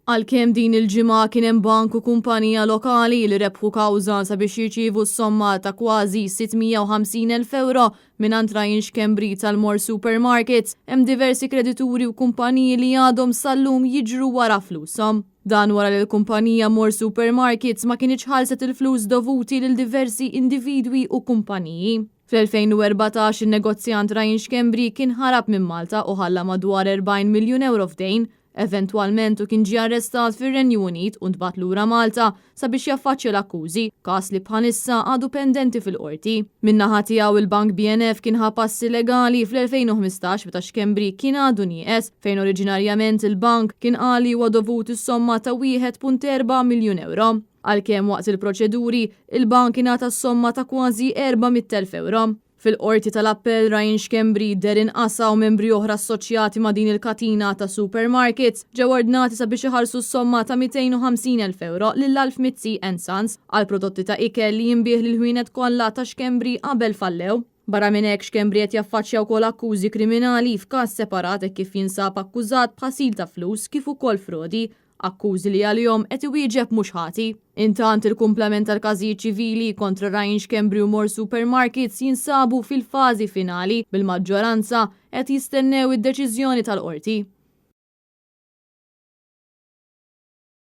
Għalkemm din il-ġimgħa kien hemm bank u kumpanija lokali li rebħu kawża sabiex jirċievu s-somma ta' kważi 650,000 ewro mingħand Ryan Schembri tal-More Supermarkets, hemm diversi kredituri u kumpaniji li għadhom sal-lum jiġru wara flushom. Dan wara li l-kumpanija More Supermarkets ma kinitx ħallset il-flus dovuti lil diversi individwi u kumpaniji. Fl-2014 in-negozjant Ryan Schembri kien ħarab minn Malta u ħalla madwar 40 miljun ewro f'dejn. Eventwalment hu kien ġie arrestat fir-Renju Unit u ntbagħat lura Malta sabiex jaffaċċja l-akkużi, każ li bħalissa għadu pendenti fil-Qorti. Min-naħa tiegħu il-Bank BNF kien ħa passi legali fl-2015 meta Schembri kien għadu nieqes, fejn oriġinarjament il-bank kien qal li huwa dovut is-somma ta' 1.4 miljun ewro. Għalkemm waqt il-proċeduri, il-bank ingħata s-somma ta' kważi 400,000 ewro. Fil-Qorti tal-Appell Ryan Schembri, Darren Qasa u membri oħra assoċjati ma' din il-katina ta' supermarkets ġew ordnati sabiex iħallsu s-somma ta' 250,000 ewro lil Alf Mizzi and Sons għal prodotti ta' ikel li jinbiegħ lill-ħwienet kollha ta' Schembri qabel fallew. Barra minn hekk Schembri qed jaffaċċja wkoll akkużi kriminali f'każ separat hekk kif jinsab akkużat b'ħasil ta' flus kif ukoll frodi akkużi li għalihom qed iwieġeb mhux ħati. Intant, il-kumplament tal-każijiet ċivili kontra Ryan Schembri u More Supermarkets jinsabu fil-fażi finali, bil-maġġoranza qed jistennew id-deċiżjoni tal-Qorti.